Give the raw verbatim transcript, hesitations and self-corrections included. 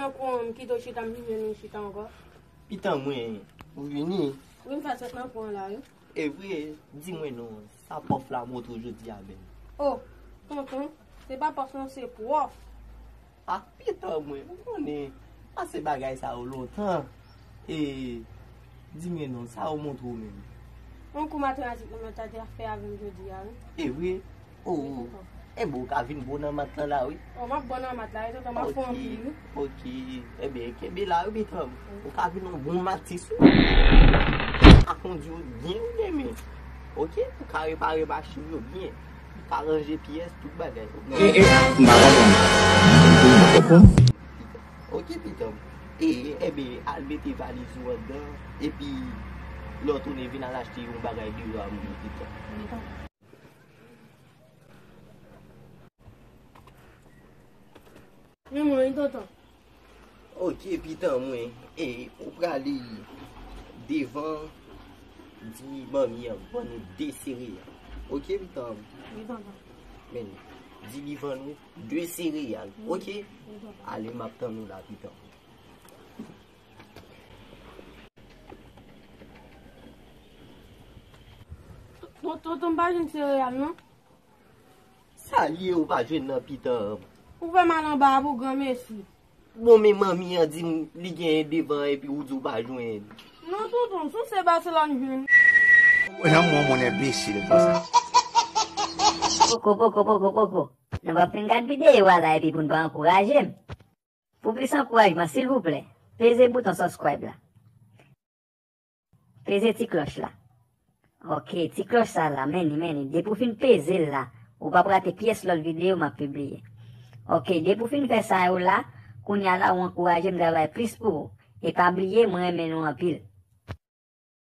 Nan kouran, m kite w chita, m vin jwenn ou chita ankò. Pitan mwen, ou vini? Wi, m fèk sot nan kouran la, wi. E vre, di mwen non, sa pòf la montre w jodi a menm? O, tonton, se pa pòf non, se pwòf. A, pitan mwen, ou konnen, pase bagay sa yo lontan. E, di mwen non, sa yo montre w menm? Yon kou matematik nan mwen ta te ap fè avè m jodi a, wi. E vre? O, e bon, ou ka vin bon nan mat lan la, wi. O, m ap bon nan mat la, wi, tonton, m ap fè anpil, wi. Ok, ok. Enben, kenbe la, wi, pitan m. Ou ka vin yon bon matis, wi. Ou ka kondi yo byen, wi, men. Ok, ou ka repare machin yo byen. Ou ka ranje pyès, tout bagay. E, e, m pa konprann. M pa konprann. Ok, pitan m. E, enben, al mete valiz ou anndan, epi lè w tounen vin al achte yon bagay deyò a mwen, pitan m. Men mwen, wi, tonton. Ok, pitan mwen. E, ou prale devan, di manmi an ban nou de sereyal. Ok, pitan m. Wi, tonton. Men, di li ban nou de sereyal. Wi. Ok? Wi, tonton. Ale, m ap tann ou la, pitan m. Ton-, tonton, m pa jwenn sereyal, non. Sa l ye ou pa jwenn nan, pitan m? Ou fè m al anba a pou granmesi. Bon, men manmi an di m li genyen devan epi ou di w pa jwenn. Non, tonton, sou se Barcelone jwenn. Janm wè yon moun enbesil konsa. Poko, poko, poko, poko. Nou p ap fin gad videyo a la epi pou n pa ankouraje m. Pou plis ankourajman, silvouplè, peze bouton subscribe la. Peze ti klòch la. Ok, ti klòch sa la, men li, men li. Depi w fin peze l la, ou p ap rate pyès lòt videyo m ap pibliye. Ok, depi w fin fè sa yo la, kounye a la, ou ankouraje m travay plis pou ou. E pa bliye, mwen renmen nou anpil.